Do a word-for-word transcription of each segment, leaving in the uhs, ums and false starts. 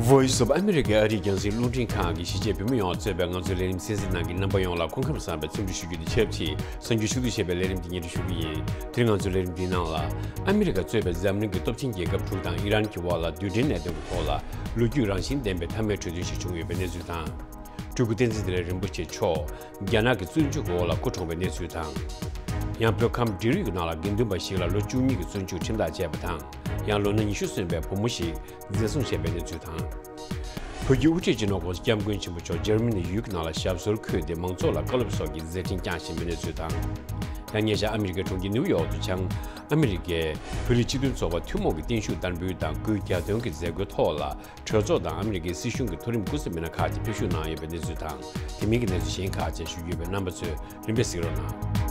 Voice of America ཨ་རིའི་རྒྱང་སྲིང་རླུང་འཕྲིན་ཁང་གིས་གཞིས་བྱེས་བོད་མི་ཡོངས་གཙོས་པའི་ང་ཚོའི་ལས་རིམ་གསན་གཟིགས་གནང་མཁན་རྣམ་པ་ཡོངས་ལ་སྐུ་ཁམས་བཟང་བའི་འཚམས་འདྲི་ཞུ་རྒྱུ་དང་ཆབས་ཅིག་གསར་འགྱུར་ཕྱོགས་བསྡུས་བྱས་པའི་ལས་རིམ་འདི་སྙན་སྒྲོན་ཞུ་གི་ཡིན། དེ་རིང་ང་ཚོའི་ལས་རིམ་འདིའི་ནང་ལ། ཨ་མི་རི་ཀ་གཙོས་པའི་འཛམ་གླིང་གི་སྟོབས་ཆེན་རྒྱལ་ཁབ་དྲུག་དང་ཨི་རན་གྱི་དབར་ལ་རྡུལ་ཕྲན་གནད་དོན་གྱི་ཐོག་ལ་ལོ་རྒྱུས་རང་བཞིན་ལྡན་པའི་མཐའ་མའི་གྲོས་མཐུན་ཞིག་བྱུང་ཡོད་པའི་གནས་ཚུལ་དང་། སྤྲུལ་སྐུ་བསྟན་འཛིན་བདེ་ལེགས་རིན་པོ་ཆེ་མཆོག་རྒྱ་ནག་གི་བཙོན་འཇུག་གི་འོག་ལ་སྐུ་གྲོངས་པའི་གནས་ཚུལ་དང་། ཡང་བོད་ཁམས་འབྲི་རུ་ཡི་ནང་ལ་དགེ་འདུན་པ་ཞིག་ལ་ལོ་བཅུ་གཉིས་ཀྱི་བཙོན་འཇུག་ཁྲིམས་ཐག་བཅད་པ་དང་། ཡང་ལོ་ན་ཉི་ཤུ་སོན་པའི་བུ་མོ་ཞིག་འཛིན་བཟུང་བྱས་པའི་གནས་ཚུལ་དང་། བོད་ཀྱི་དབུ་ཁྲིད་སྤྱི་ནོར་༸གོང་ས་༸སྐྱབས་མགོན་ཆེན་པོ་མཆོག་འཇར་མ་ནི་ཡུལ་གྱི་ནང་ལ་ཞབས་སོར་འཁོད་དེ་མང་ཚོགས་ལ་བཀའ་སློབ་སོགས་ཀྱི་མཛད་འཕྲིན་བསྐྱངས་བཞིན་པའི་གནས་ཚུལ་དང་། ཡང་ཉེ་ཆར་ཨ་མི་རི་ཀའི་གྲོང་ཁྱེར་ནིའུ་ཡོག་ཏུ་བྱང་ཨ་མི་རི་ཀའི་བོད་རིགས་སྤྱི་མཐུན་ཚོགས་པ་ཐུན་མོང་གི་བརྟན་བཞུགས་བསྟར་འབུལ་དང་སྐུའི་གྱ་སྟོན་གྱི་མཛད་སྒོའི་ཐོག་ལ། གྲོས་ཚོགས་དང་ཨ་མི་རི་ཀའི་སྲིད་གཞུང་གི་མཐོ་རིམ་སྐུ་ཚབ་མི་སྣ་ཁག་ཅིག་ཕེབས་ཞུགས་གནང་ཡོད་པའི་གནས་ཚུལ་དང་། དེ་མིན་གྱི་གནས་ཚུལ་གཞན་ཁག་ཅིག་ཞུ་རྒྱུ་ཡོད་པས་རྣམ་པ་ཚོས་རིམ་པས་གཟིགས་རོགས་གནང་།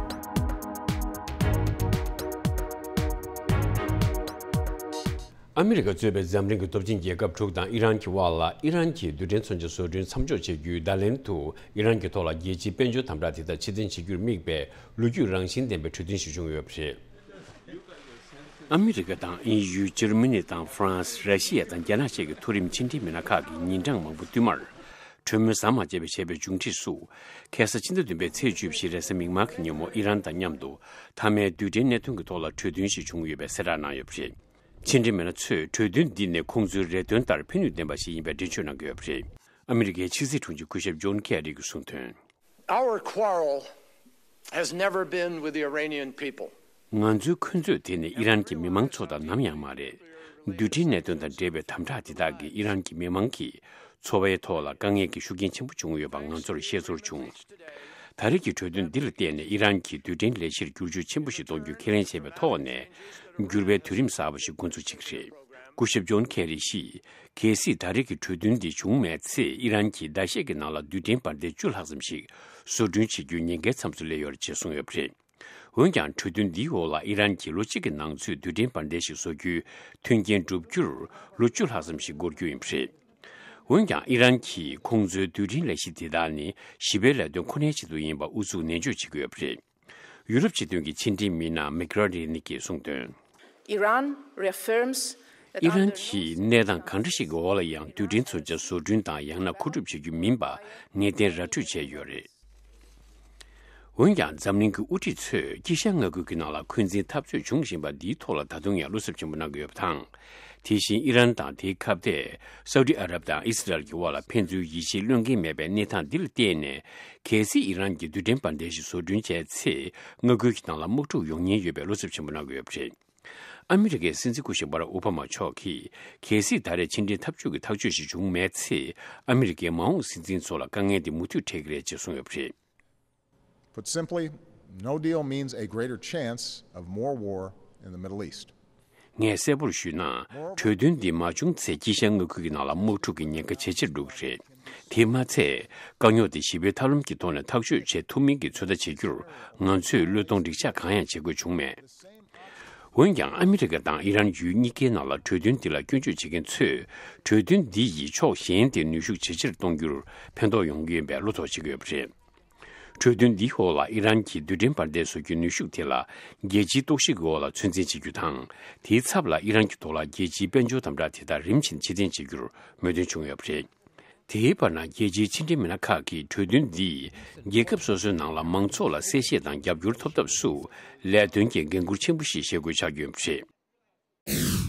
ཨ་མི་རི་ཀ་གཙོས་པའི་འཛམ་གླིང་གི་སྟོབས་ཆེན་རྒྱལ་ཁབ་དྲུག་དང་ཨི་རན་གྱི་དབར་ལ་ཨི་རན་གྱིས་རྡུལ་ཕྲན་མཚོན་ཆ་བཟོ་སྐྲུན་མཚམས་འཇོག་བྱེད་རྒྱུའི་བརྡ་ལན་དུ། ཨི་རན་གྱི་ཐོག་ལ་རྒྱལ་སྤྱིའི་དཔལ་འབྱོར་དམ་དྲག་དེ་དག་ཕྱིར་འཐེན་བྱེད་རྒྱུར་དམིགས་པའི་ལོ་རྒྱུས་རང་བཞིན་ལྡན་པའི་གྲོས་མཐུན་ཞིག་བྱུང་ཡོད་པ་རེད། ཨ་མི་རི་ཀ་དང་དབྱིན་ཡུལ། འཇར་མ་ནི་དང་ཧྥ་རན་སི། ར་ཤི་ཡ་དང་རྒྱ་ནག་བཅས་ཀྱི་མཐོ་རིམ་ཕྱི་འབྲེལ་མི་སྣ་ཁག་གིས་ཉིན་གྲངས་མང་པོ་བསྟུད་མར་གྲོས་མོལ་ཟམ་མ་ཆད་པར་བྱས་པའི་མཇུག་འབྲས་སུ། ཁ་སང་ཕྱི་ཟླ་བདུན་པའི་ཚེས་བཅུ་བཞི་རེས་གཟའ་མིག་དམར་གྱི་ཉིན་མོ་ཨི་རན་དང་མཉམ་དུ་མཐའ་མའི་རྡུལ་ཕྲན་གནད་དོན་གྱི་ཐོག་ལ་གྲོས་མཐུན་ཞིག་བྱུང་ཡོད་པའི་གསལ་བསྒྲགས་གནང་ཡོད་པ་རེད། ཕྱི་འབྲེལ་མི་སྣ་ཚོས་གྲོས་མཐུན་འདི་ནི་ཁོང་ཚོའི་རེ་འདུན་ལྟར་ཕན་ནུས་ལྡན་པ་ཞིག་ཡིན་པའི་འགྲེལ་བརྗོད་གནང་གི་ཡོད་པ་རེད། ཨ་མི་རི་ཀའི་ཕྱི་སྲིད་དྲུང་ཆེ་སྐུ་ཞབས་ཇོན་ཁེ་རི་གིས་གསུངས་དོན། Our quarrel has never been with the Iranian people. ང་ཚོའི་འཁོན་རྩོད་དེ་ནི་ཨི་རན་གྱི་མི་མང་ཚོ་དང་ནམ་ཡང་མ་རེད། རྡུལ་ཕྲན་གནད་དོན་དང་འབྲེལ་བའི་དམ་དྲག་དེ་དག་གིས་ཨི་རན་གྱི་མི་མང་གི་འཚོ་བའི་ཐོག་ལ་དཀའ་ངལ་གྱི་ཤུགས་རྐྱེན་ཆེན་པོ་བྱུང་ཡོད་པ་ང་ཚོར་ཤེས་ཚོར་བྱུང་། ད་རེས་ཀྱི་གྲོས་མཐུན་འདི་ལ་བརྟེན་ནས་ཨི་རན་གྱིས་རྡུལ་ཕྲན་ལས་གཞིར་བསྒྱུར་བཅོས་ཆེན་པོ་ཞིག་གཏོང་རྒྱུ་ཁས་ལེན་བྱས་པའི་ཐོག་ནས། འགྱུར་བའི་དུས་རིམ་གསར་པ་ཞིག་འགོ་འཛུགས་བྱེད་ཀྱི་རེད། སྐུ་ཞབས་ཇོན་ཁེ་རི་ཡིས། གལ་སྲིད་ད་རེས་ཀྱི་གྲོས་མཐུན་འདི་བྱུང་མེད་ཚེ་ཨི་རན་གྱིས་ཟླ་ཤས་ཀྱི་ནང་ལ་རྡུལ་ཕྲན་འབར་མདེལ་བཅུ་ལྷག་ཙམ་ཞིག་བཟོ་སྐྲུན་བྱེད་རྒྱུའི་ཉེན་ཁའི་མཚམས་སུ་སླེབས་ཡོད་རེད་ཅེས་གསུངས་ཡོད་པ་རེད། འོན་ཀྱང་གྲོས་མཐུན་འདིའི་འོག་ལ་ཨི་རན་གྱིས་ལོ་གཅིག་གི་ནང་ཚུད་རྡུལ་ཕྲན་འབར་མདེལ་ཞིག་བཟོ་རྒྱུའི་མཐུན་རྐྱེན་བསྒྲུབ་རྒྱུར་ལོ་བཅུ་ལྷག་ཙམ་ཞིག་འགོར་རྒྱུ་ཡིན་པ་རེད། འོན་ཀྱང་ཨི་རན་གྱིས་ཁོང་ཚོའི་རྡུལ་ཕྲན་ལས་གཞི་དེ་དག་ནི་ཞི་བའི་ལས་དོན་ཁོ་ནའི་ཆེད་དུ་ཡིན་པ་ཨུ་ཚུགས་ནན་བརྗོད་བྱེད་ཀྱི་ཡོད་པ་རེད། ཡུ་རོབ་སྤྱི་མཐུན་གྱི་ཕྱི་འབྲེལ་མི་སྣ་མིག་ར་རི་ནི་ཀྱིས་གསུངས་དོན། Iran reaffirms that ཨི་རན་under གྱིས་གནས་སྟངས་གང་འདྲ་ཞིག་གི་འོག་ལ་ཡང་རྡུལ་ཕྲན་མཚོན་ཆ་བཟོ་སྐྲུན་དང་ཡང་ན་མཁོ་སྒྲུབ་བྱེད་རྒྱུ་མིན་པ་ངེས་གཏན་ར་འཕྲོད་བྱས་ཡོད་རེད། འོན་ཀྱང་འཛམ་གླིང་གི་དབུ་ཁྲིད་ཚོས་དཀྱིལ་ཤར་མངའ་ཁུལ་གྱི་ནང་ལ་འཁོན་འཛིན་འཐབ་རྩོད་འབྱུང་བཞིན་པ་འདིའི་ཐོག་ལ་ད་དུང་ཡང་བློ་འཚབ་ཆེན་པོ་གནང་གི་ཡོད་པ་དང་། དེ་བཞིན་ཨི་རན་དང་དེའི་ཁ་གཏད་སའུ་ཏི་ཨ་རབ་དང་ཨི་སི་རལ་གྱི་དབར་ལ་ཕན་ཚུན་ཡིད་ཆེས་བློས་འགེལ་མེད་པའི་གནས་སྟངས་འདི་ལ་བརྟེན་ནས། གལ་སྲིད་ཨི་རན་གྱིས་རྡུལ་ཕྲན་འབར་མདེལ་ཞིག་བཟོ་སྐྲུན་བྱས་ཚེ། མངའ་ཁུལ་གྱི་ནང་ལ་དམག་འཁྲུག་ཡོང་ཉེན་ཡོད་པའི་བློ་འཚབ་ཆེན་པོ་གནང་གི་ཡོད་པ་རེད། ཨ་མི་རི་ཀའི་སྲིད་འཛིན་སྐུ་ཞབས་བྷ་རག་ཨོ་བྷ་མ་མཆོག་གིས། གལ་སྲིད་ད་རེས་ཕྱི་འབྲེལ་འཐབ་ཇུས་ཀྱི་ཐག་གཅོད་ཞིག་བྱུང་མེད་ཚེ། ཨ་མི་རི་ཀའི་མ་འོངས་སྲིད་འཛིན་ཚོ་ལ་དཀའ་ངལ་འདི་མུ་མཐུད་འཕྲད་ཀྱི་རེད་ཅེས་གསུངས་ཡོད་པ་རེད། Put simply, no deal means a greater chance of more war in the Middle East. ངས་གསལ་པོར་ཞུས་ན། གྲོས་མཐུན་འདི་མ་བྱུང་ཚེ་དཀྱིལ་ཤར་མངའ་ཁུལ་གྱི་ནང་ལ་དམག་འཁྲུག་གི་ཉེན་ཁ་ཇེ་ཆེར་འགྲོ་གི་རེད། དེས་མ་ཚད། དཀའ་རྙོག་དེ་ཞི་བའི་ཐབས་ལམ་གྱི་ཐོག་ནས་ཐག་གཅོད་བྱེད་ཐུབ་མིན་གྱི་ཚོད་ལྟ་བྱེད་རྒྱུར། ང་ཚོས་བློས་གཏོང་འགྲིག་ཆགས་གང་ཡང་བྱེད་དགོས་བྱུང་མེད། འོན་ཀྱང་ཨ་མི་རི་ཀ་དང་ཨི་རན་ཡུལ་གཉིས་ཀའི་ནང་ལ་གྲོས་མཐུན་འདི་ལ་སྐྱོན་བརྗོད་བྱེད་མཁན་ཚོས། གྲོས་མཐུན་འདི་ཡིས་ཕྱོགས་གཞན་དེ་ནུས་ཤུགས་ཇེ་ཆེར་གཏོང་རྒྱུར་ཕན་ཐོགས་ཡོང་གི་ཡིན་པའི་བློ་དོགས་བྱེད་ཀྱི་ཡོད་པ་རེད། གྲོས་མཐུན་འདིའི་འོག་ལ་ཨི་རན་གྱིས་རྡུལ་ཕྲན་འབར་མདེལ་བཟོ་རྒྱུའི་ནུས་ཤུགས་དེ་ལ་རྒྱལ་སྤྱིའི་རྟོག་ཞིབ་ཀྱི་འོག་ལ་ཚོད་འཛིན་བྱེད་རྒྱུ་དང་། དེའི་ཚབ་ལ་ཨི་རན་གྱི་ཐོག་ལ་རྒྱལ་སྤྱིའི་དཔལ་འབྱོར་དམ་དྲག་དེ་དག་རིམ་བཞིན་ཕྱིར་འཐེན་བྱེད་རྒྱུར་མོས་མཐུན་བྱུང་ཡོད་པ་རེད། དེའི་བར་ན་རྒྱལ་སྤྱིའི་ཕྱི་འབྲེལ་མི་སྣ་ཁག་གིས་གྲོས་མཐུན་འདིས་རྒྱལ་ཁབ་སོ་སོའི་ནང་ལ་མང་ཚོགས་ལ་གསལ་བཤད་དང་རྒྱབ་སྐྱོར་ཐོབ་ཐབས་སུ་ལས་དོན་གྱི་འགན་འཁུར་ཆེན་པོ་ཞིག་བཞེས་དགོས་ཆགས་ཀྱི་ཡོད་པ་རེད།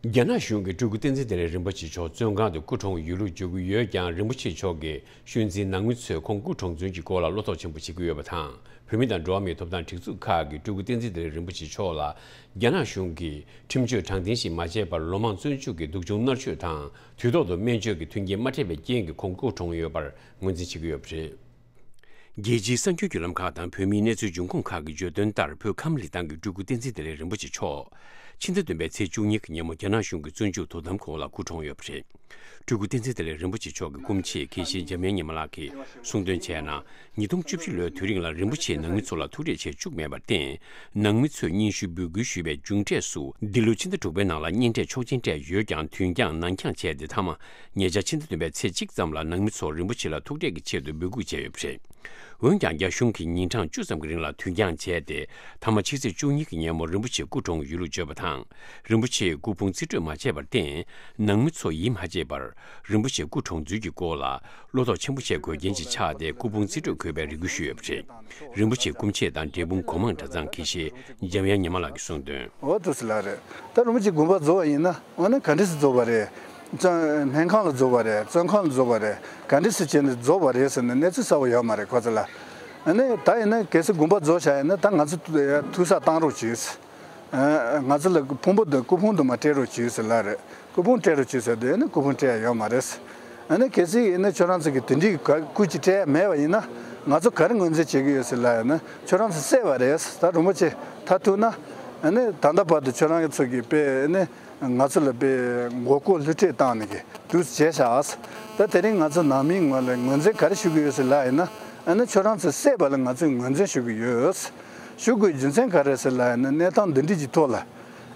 རྒྱ་ནག་གཞུང་གིས་སྤྲུལ་སྐུ་བསྟན་འཛིན་བདེ་ལེགས་རིན་པོ་ཆེ་མཆོག་བཙོན་ཁང་དུ་སྐུ་གྲོངས་ཡོད་ལུགས་བརྗོད་ཀྱི་ཡོད་ཀྱང་། རིན་པོ་ཆེ་མཆོག་གི་ཤོད་འཛིན་ནང་མི་ཚོས་ཁོང་སྐུ་གྲོངས་ཚུལ་གྱི་སྐོར་ལ་བློ་དོགས་ཆེན་པོ་བྱེད་ཀྱི་ཡོད་པ་དང་། བོད་མི་དང་འགྲོ་བ་མིའི་ཐོབ་ཐང་སྒྲིག་འཛུགས་ཁག་གིས་སྤྲུལ་སྐུ་བསྟན་འཛིན་བདེ་ལེགས་རིན་པོ་ཆེ་མཆོག་ལ་རྒྱ་ནག་གཞུང་གིས་ཁྲིམས་གཅོད་དྲང་བདེན་ཞིག་མ་བྱས་པར་ལོ་མང་བཙོན་འཇུག་གི་སྡུག་སྦྱོང་མནར་གཅོད་དང་། དུས་ཐོག་ཏུ་སྨན་བཅོས་ཀྱི་མཐུན་རྐྱེན་མ་སྤྲད་པའི་རྐྱེན་གྱིས་ཁོང་སྐུ་གྲོངས་ཡོད་པར་ངོས་འཛིན་བྱེད་ཀྱི་ཡོད་པ་རེད། རྒྱལ་སྤྱིའི་གསར་འགྱུར་བརྒྱུད་ལམ་ཁག་དང་བོད་མིའི་གནས་ཚུལ་འབྱུང་ཁུངས་ཁག་གིས་བརྗོད་དོན་ལྟར། བོད་ཁམས་ལི་ཐང་གི་སྤྲུལ་སྐུ་བསྟན་འཛིན་བདེ་ལེགས་རིན་པོ་ཆེ་མཆོག་ཕྱི་ཟླ་བདུན་པའི་ཚེས་བཅུ་གཉིས་ཀྱི་ཉིན་མོ་རྒྱ་ནག་གཞུང་གི་བཙོན་འཇུག་དོ་དམ་འོག་ལ་སྐུ་གྲོངས་ཡོད་པ་རེད། སྤྲུལ་སྐུ་བསྟན་འཛིན་བདེ་ལེགས་རིན་པོ་ཆེ་མཆོག་གི་སྐུ་མཆེད་དགེ་བཤེས་འཇམ་དབྱངས་ཉི་མ་ལགས་ཀྱིས་གསུངས་དོན་བྱས་ན། ཉིས་སྟོང་བཅུ་བཞི་ལོའི་དུས་རིང་ལ་རིན་པོ་ཆེས་ནང་མི་ཚོ་ལ་ཐུག་འཕྲད་བྱས་བཅུག་མེད་པར་བརྟེན། ནང་མི་ཚོས་སྙན་ཞུ་འབོད་སྐུལ་ཞུས་པའི་མཇུག་འབྲས་སུ། འདི་ལོའི་ཕྱི་ཟླ་དྲུག་པའི་ནང་ལ་གཉེན་འཕྲད་ཆོག་མཆན་སྤྲད་ཡོད་ཀྱང་། དུས་འགྱངས་ནང་འགྱངས་བྱས་ཏེ། མཐའ་མ་ཉེ་ཆར་ཕྱི་ཟླ་བདུན་པའི་ཚེས་གཅིག་ཙམ་ལ་ནང་མི་ཚོར་རིན་པོ་ཆེ་ལ་ཐུག་འཕྲད་ཀྱི་ཆེད་དུ་འབོད་འགུག་བྱས་ཡོད་པ་རེད། འོན་ཀྱང་རྒྱ་གཞུང་གིས་ཉིན་གྲངས་བཅུ་ཙམ་གྱི་རིང་ལ་དུས་འགྱངས་བྱས་ཏེ། མཐའ་མ་ཕྱི་ཚེས་བཅུ་གཉིས་ཀྱི་ཉིན་མོ་རིན་པོ་ཆེ་སྐུ་གྲོངས་ཡོད་ལུགས་བརྗོད་པ་དང་། རིན་པོ་ཆེས་སྐུ་ཕུང་རྩིས་སྤྲོད་མ་བྱས་པར་བརྟེན། ནང་མི་ཚོ་ཡིད་མ་ཆེས་པར་རིན་པོ་ཆེ་སྐུ་གྲོངས་ཚུལ་གྱི་སྐོར་ལ་བློ་དོགས་ཆེན་པོ་བྱེད་དགོས་རྐྱེན་ཅིག་ཆགས་ཏེ། སྐུ་ཕུང་རྩིས་སྤྲོད་དགོས་པའི་རེ་སྐུལ་ཞུས་ཡོད་པ་རེད། རིན་པོ་ཆེའི་སྐུ་མཆེད་དང་འབྲས་སྤུངས་གོ་མང་གྲྭ་ཚང་གི་གཞས་འཇམ་དབྱངས་ཉི་མ་ལགས་ཀྱིས་གསུངས་དོན། འོ་དུ་སི་ལ་རེད། ད་རིན་པོ་ཆེ་དགོངས་པ་རྫོགས་པ་ཡིན་ན། འོ་ན་ག་འདྲ་སེ་རྫོགས་པ་རེད། བཙོན་སྨན་ཁང་ལ་རྫོགས་པ་རེད། བཙོན་ཁང་ལ་རྫོགས་པ་རེད། ག་འདྲ་སེ་བྱས་ནས་རྫོགས་པ་རེད་ཟེར་ནས་གནས་ཚུལ་གསལ་པོ་ཡོད་མ་རེད་ཁོ་ཚོ་ལ། ཨ་ནི་ད་ཡིན་ན་གལ་སྲིད་དགོངས་པ་རྫོགས་བཞག་ཡིན་ན། ད་ང་ཚོ་ཐུག་ས་བཏང་རོགས་བྱོས། ཨ། ང་ཚོ་ལ་ཕུང་པོ་འདི། སྐུ་ཕུང་འདི་མར་སྤྲད་རོགས་བྱོས་ཟེར་ལབ་རེད། སྐུ་ཕུང་སྤྲད་རོགས་བྱོས་ཟེར་དུས། ཨ་ནི་སྐུ་ཕུང་སྤྲད་ཡ་ཡོད་མ་རེད། ཨ་ནི་གལ་སྲིད་ཡིན་ན་ཁྱོད་རང་ཚོ་གིས་དེ་འདྲའི་ག་སྐུ་ཅིག་སྤྲད་ཡ་མེད་པ་ཡིན་ན། ང་ཚོ་ག་རེ་ངོས་འཛིན་བྱེད་ཀྱི་ཡོད་ཟེར་ལབ་ཡ་ན། ཁྱོད་རང་ཚོ་བསད་པ་རེད། ད་རིན་པོ་ཆེ་མཐར་ཐུག་ན། ཨ་ནི་ད་ལྟ་བར་དུ་ཁྱོད་རང་ཚོ་གིས་དཔེ། ཨ་ནི་ང་ཚོ་ལ་དཔེ་མགོ་སྐོར་བསླུ་བྲིད་བཏང་ནས་ཀྱི་དུས་བྱས་བཞག། ད་དེ་རིང་ང་ཚོ་ནང་མིའི་ངོས་ལ་ངོས་འཛིན་ག་རེ་ཞུ་གི་ཡོད་ཟེར་ལབ་ཡིན་ན། ཨ་ནི་ཁྱོད་རང་ཚོ་བསད་པ་ལ་ང་ཚོས་ངོས་འཛིན་ཞུ་གི་ཡོད། ཞུ་དགོས་རྒྱུ་མཚན་ག་རེ་ཟེར་ལབ་ཡིན་ན། གནས་སྟངས་འདི་འདྲ་གྱི་ཐོག་ལ།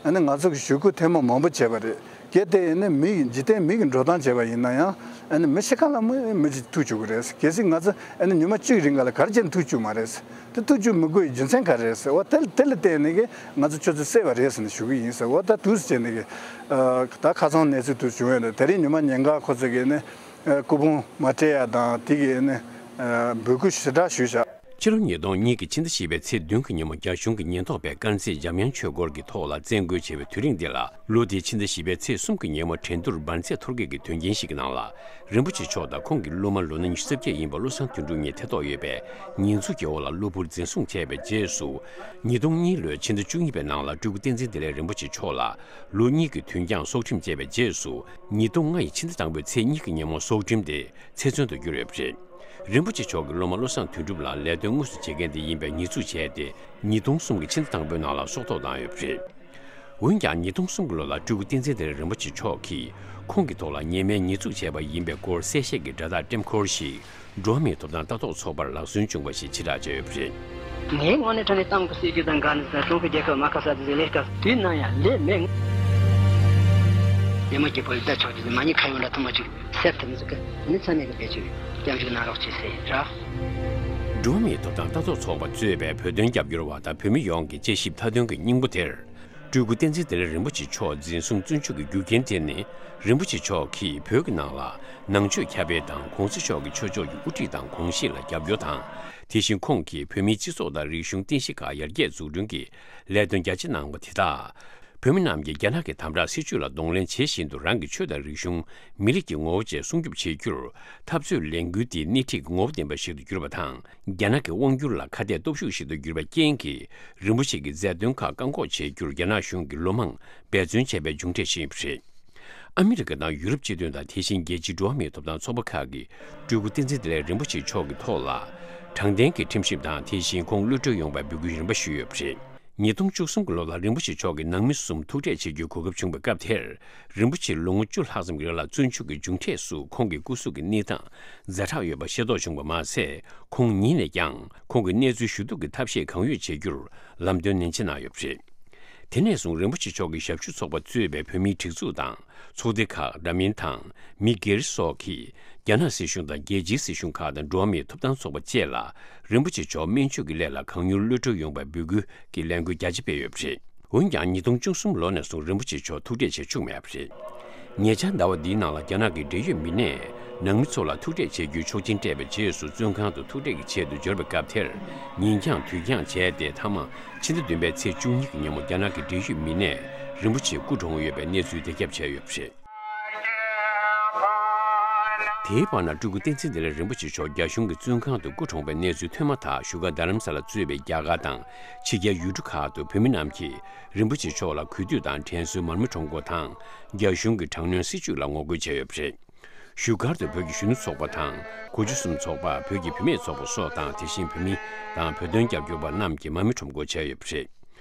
ཨ་ནི་ང་ཚོ་གིས་ཞུ་སྐུལ་ཐེངས་མ་མང་པོ་བྱས་པ་རེད། གལ་ཏེ་ཡིན་ན་མི་ཡི་འཇིག་རྟེན་མི་གི་འགྲོ་སྟངས་བྱས་པ་ཡིན་ན་ཡང་། ཨ་ནི་མི་ཤི་ཁ་ལ་མི་མི་ཅིག་ཐུག་བཅུག་གི་རེད། གལ་སྲིད་ང་ཚོ་ཨ་ནི་ཉི་མ་གཅིག་རིང་ག་ལ་ག་རེ་བྱས་ནས་ཐུག་བཅུག་མ་རེད། དེ་ཐུག་བཅུག་མི་དགོས་ཡི་རྒྱུ་མཚན་ག་རེ་རེད་ཟེར་བ། དེ་དེ་ལ་བརྟེན་ནས་ཀྱི་ང་ཚོ་ཁྱོད་ཚོ་བསད་པ་རེད་ཟེར་ནས་ཞུ་གི་ཡིན་ཟེར་བ། ད་དུས་སུ་བྱས་ནས་ཀྱི། ཨ། ད་ཁ་སང་གནས་ཚུལ་དུ་བྱུང་ཡོད་འདུག་དེ་རིང་ཉི་མ་ཉིན་གང་ཁོ་ཚོ་གིས་ནི། ཨ། སྐུ་ཕུང་མ་སྤྲད་ཡ་དང་དེ་གི་ནི། ཨ། འབོད་སྐུལ་ཞེ་དྲག་ཞུས་བཞག་ཕྱི་ལོ་ཉིས་སྟོང་གཉིས་ཀྱི་ཕྱི་ཟླ་བཞི་པའི་ཚེས་བདུན་གྱི་ཉིན་མོ་རྒྱ་གཞུང་གིས་ཉེན་རྟོག་པས་དཀར་མཛེས་འཇམ་དབྱངས་ཆོས་སྐོར་གྱི་ཐོག་ལ་བཙན་རྒོལ་བྱས་པའི་དུས་རིང་འདི་ལ། ལོ་དེའི་ཕྱི་ཟླ་བཞི་པའི་ཚེས་གསུམ་གྱི་ཉིན་མོ་འགྲན་བསྡུར་འབར་རྫས་ཐོར་བསྐྱལ་གྱི་དོན་རྐྱེན་ཞིག་གི་ནང་ལ། རིན་པོ་ཆེ་མཆོག་དང་ཁོང་གི་སློབ་མ་ལོ་ན་ཉི་ཤུ་རྩ་བརྒྱད་ཡིན་པ་བློ་བཟང་དོན་གྲུབ་གཉིས་ཐེ་གཏོགས་ཡོད་པའི་ཉེས་འཛུགས་ཀྱི་འོག་ལ་གློ་བུར་འཛིན་བཟུང་བྱས་པའི་རྗེས་སུ། ཉིས་སྟོང་གཉིས་ལོའི་ཕྱི་ཟླ་བཅུ་གཉིས་པའི་ནང་ལ་སྤྲུལ་སྐུ་བསྟན་འཛིན་བདེ་ལེགས་རིན་པོ་ཆེ་མཆོག་ལ་ལོ་གཉིས་ཀྱི་དུས་འགྱངས་སྲོག་ཁྲིམས་བཅད་པའི་རྗེས་སུ། ཉིས་སྟོང་ལྔ་ཡི་ཕྱི་ཟླ་དང་པོའི་ཚེས་གཉིས་ཀྱི་ཉིན་མོ་སྲོག་ཁྲིམས་དེ་ཚེ་བཙོན་དུ་གྱུར་ཡོད་པ་རེད། རིན་པོ་ཆེ་མཆོག་གི་སློབ་མ་བློ་བཟང་དོན་གྲུབ་ལ་ལས་དོན་དངོས་སུ་བྱེད་མཁན་དེ་ཡིན་པའི་ཉེས་འཛུགས་བྱས་ཏེ། ཉིས་སྟོང་གསུམ་གྱི་ཕྱི་ཟླ་དང་པོའི་ནང་ལ་སྲོག་ཐོག་བཏང་ཡོད་པ་རེད། འོན་ཀྱང་ཉིས་སྟོང་གསུམ་གྱི་ལོ་ལ་སྤྲུལ་སྐུ་བསྟན་འཛིན་བདེ་ལེགས་རིན་པོ་ཆེ་མཆོག་གིས་ཁོང་གི་ཐོག་ལ་ཉེས་མེད་ཉེས་འཛུགས་བྱས་པ་ཡིན་པའི་སྐོར་གསལ་བཤད་ཀྱི་སྒྲ་དག་ཀྲེམ་འཁོར་ཞིག་འགྲོ་བ་མིའི་ཐོབ་ཐང་ལྟ་རྟོག་ཚོགས་པར་ལག་སོན་བྱུང་བ་ཞིག་ཕྱིར་བསྒྲགས་བྱས་ཡོད་པ་རེད། ངས་དངོས་གནས་དྲང་གནས་ཏང་གི་སྲིད་ཇུས་དང་འགལ་ནས་ཀྲུང་གོའི་རྒྱལ་ཁབ་མ་ཁ་ས་དེ་ལས་ཀ་དུས་ནམ་ཡང་ལས་མེད། ཉི་མ་རྒྱལ་པོ་ཡི་ད་ཆོག་རྒྱུ་མ་ཉི་ཁ་ཡོད་འདྲ་ཐུ་མ་ཅིག་སེར་ཐུབ་མི་ཟིག་གི་ནི་ཚ་མེད་གི་བེད་ཅིག་སྐྱབས་འཇུག་གནང་རོགས་བྱེད་ཟེར་ར། འགྲོ་བ་མིའི་ཐོབ་ཐང་ལྟ་རྟོག་ཚོགས་པ་གཙོས་པའི་བོད་དོན་རྒྱབ་སྐྱོར་བ་དང་བོད་མི་ཡོངས་ཀྱི་དཔྱད་ཞིབ་མཐའ་དོན་གྱི་སྙིང་པོ་དེར། སྤྲུལ་སྐུ་བསྟན་འཛིན་བདེ་ལེགས་རིན་པོ་ཆེ་མཆོག་འཛིན་བཟུང་བཙོན་འཇུག་གི་རྒྱུ་རྐྱེན་དེ་ནི། རིན་པོ་ཆེ་མཆོག་གིས་བོད་ཀྱི་ནང་ལ་ནང་ཆོས་ཁྱབ་སྤེལ་དང་གོང་ས་མཆོག་གི་ཆོས་ཕྱོགས་ཀྱི་དབུ་ཁྲིད་དང་གོང་གཤིས་ལ་རྒྱབ་སྐྱོར་དང་། དེ་བཞིན་ཁོང་གིས་བོད་མིའི་སྤྱི་ཚོགས་དང་རིག་གཞུང་རྟེན་གཞི་ཁག་ཡར་རྒྱས་འཛུགས་སྐྲུན་གྱི་ལས་དོན་རྒྱ་ཆེ་གནང་བ་དེ་དག་བོད་མི་རྣམས་ཀྱིས་རྒྱ་ནག་གི་དམ་དྲག་སྲིད་བྱུས་ལ་གདོང་ལེན་བྱེད་བཞིན་དུ་རང་གི་ཆོས་དང་རིག་གཞུང་། མི་རིགས་ཀྱི་ངོ་བོ་བཅས་སྲུང་སྐྱོབ་བྱེད་རྒྱུར་འཐབ་རྩོད་ལས་འགུལ་འདི་སྣེ་ཁྲིད་ཀྱི་ངོ་བོ་ལྡན་པ་ཞིག་ཏུ་གྱུར་པ་དང་། རྒྱ་ནག་གི་དབང་སྒྱུར་ལ་ཁ་གཏད་སྟོབས་ཤུགས་ཤིག་ཏུ་གྱུར་པའི་རྐྱེན་གྱིས། རིན་པོ་ཆེ་གི་མཛད་དོན་ཁག་བཀག་འགོག་བྱེད་རྒྱུར་རྒྱ་ནག་གཞུང་གིས་ལོ་མང་འབད་བརྩོན་བྱས་པའི་མཇུག་འབྲས་ཤིག་ཡིན་པ་རེད། ཨ་མི་རི་ཀ་དང་ཡུ་རོབ་སྤྱི་མཐུན་དང་དེ་བཞིན་རྒྱལ་སྤྱིའི་འགྲོ་བ་མིའི་ཐོབ་ཐང་ཚོགས་པ་ཁག་གིས་སྤྲུལ་སྐུ་བསྟན་འཛིན་བདེ་ལེགས་རིན་པོ་ཆེ་མཆོག་གི་ཐོག་ལ་དྲང་བདེན་གྱི་ཁྲིམས་ཞིབ་དང་དེ་བཞིན་ཁོང་གློད་གྲོལ་ཡོང་བའི་འབོད་སྐུལ་རིམ་པ་ཞུས་ཡོད་པ་རེད། ཉིས་སྟོང་བཅུ་གསུམ་གྱི་ལོ་ལ་རིན་པོ་ཆེ་མཆོག་གི་ནང་མི་གསུམ་ཐུག་འཕྲད་བྱེད་རྒྱུའི་གོ་སྐབས་བྱུང་བའི་སྐབས་དེར། རིན་པོ་ཆེ་ལོ་ངོ་བཅུ་ལྷག་ཙམ་གྱི་རིང་ལ་བཙོན་འཇུག་གི་མཇུག་འབྲས་སུ་ཁོང་གི་སྐུ་གཟུགས་ཀྱི་གནས་སྟངས་ཛ་དྲག་ཡོད་པ་ཤེས་རྟོགས་བྱུང་བ་མ་ཟད། ཁོང་ཉིད་ནས་ཀྱང་ཁོང་གི་གནས་ཚུལ་ཞུ་གཏུག་གི་ཐབས་ཤེས་གང་ཡོད་བྱེད་རྒྱུར་ལམ་སྟོན་ནན་ཆེ་གནང་ཡོད་པ་རེད། དེ་ནས་བཟུང་རིན་པོ་ཆེ་མཆོག་གི་ཞབས་ཞུ་ཚོགས་པ་གཙོས་པའི་བོད་མིའི་སྒྲིག་འཛུགས་དང་ཚོགས་སྡེ་ཁག་འདྲ་མིན་དང་མི་སྒེར་སོགས་ཀྱིས་རྒྱ་ནག་སྲིད་གཞུང་དང་རྒྱལ་སྤྱིའི་སྲིད་གཞུང་ཁག་དང་འགྲོ་བ་མིའི་ཐོབ་ཐང་ཚོགས་པ་བཅས་ལ་རིན་པོ་ཆེ་མཆོག་སྨན་བཅོས་ཀྱི་སླད་ལ་གང་མྱུར་གློད་གྲོལ་ཡོང་བའི་འབོད་སྐུལ་གྱི་ལས་འགུལ་རྒྱ་ཆེ་སྤེལ་ཡོད་པ་རེད། འོན་ཀྱང་ཉིས་སྟོང་བཅུ་གསུམ་ལོ་ནས་བཟུང་རིན་པོ་ཆེ་མཆོག་ཐུག་འཕྲད་བྱེད་བཅུག་མེད་པ་རེད། ཉེ་ཆར་ཟླ་བ་འདིའི་ནང་ལ་རྒྱ་ནག་གི་འབྲེལ་ཡོད་མི་སྣས་ནང་མི་ཚོ་ལ་ཐུག་འཕྲད་བྱེད་རྒྱུའི་ཆོག་མཆན་སྤྲད་པའི་རྗེས་སུ་བཙོན་ཁང་དུ་ཐུག་འཕྲད་ཀྱི་ཆེད་དུ་འབྱོར་བའི་སྐབས་དེར། ཉིན་འགྱངས་དུས་འགྱངས་བྱས་ཏེ་མཐའ་མ་ཕྱི་ཟླ་བདུན་པའི་ཚེས་བཅུ་གཉིས་ཀྱི་ཉིན་མོ་རྒྱ་ནག་གི་འབྲེལ་ཡོད་མི་སྣས་རིན་པོ་ཆེ་སྐུ་གྲོངས་ཡོད་པའི་གནས་ཚུལ་འདི་ཁྱབ་བྱས་ཡོད་པ་རེད། དེའི་བར་ན་སྤྲུལ་སྐུ་བསྟན་འཛིན་བདེ་ལེགས་རིན་པོ་ཆེ་མཆོག་རྒྱ་གཞུང་གི་བཙོན་ཁང་དུ་སྐུ་གྲོངས་པའི་གནས་ཚུལ་ཐོན་མ་ཐག་བཞུགས་སྒར་རྡ་རམ་ས་ལ་གཙོས་པའི་རྒྱ་གར་དང་ཕྱི་རྒྱལ་ཡུལ་གྲུ་ཁག་ཏུ་བོད་མི་རྣམས་ཀྱིས་རིན་པོ་ཆེ་མཆོག་ལ་གུས་འདུད་དང་དྲན་གསོའི་མར་མེ་ཁྲོམ་སྐོར་དང་། རྒྱ་གཞུང་གི་དྲག་གནོན་སྲིད་བྱུས་ལ་ངོ་རྒོལ་བྱས་ཡོད་པ་རེད། བཞུགས་སྒར་དུ་བོད་ཀྱི་གཞོན་ནུ་ཚོགས་པ་དང་གོ་འཇོ་གསུམ་ཚོགས་པ། བོད་ཀྱི་བུད་མེད་ཚོགས་པ་སོགས་དང་། དེ་བཞིན་བོད་མི་དང་བོད་དོན་རྒྱབ་སྐྱོར་བ་རྣམས་ཀྱིས་མར་མེ་ཁྲོམ་སྐོར་བྱས་ཡོད་པ་རེད།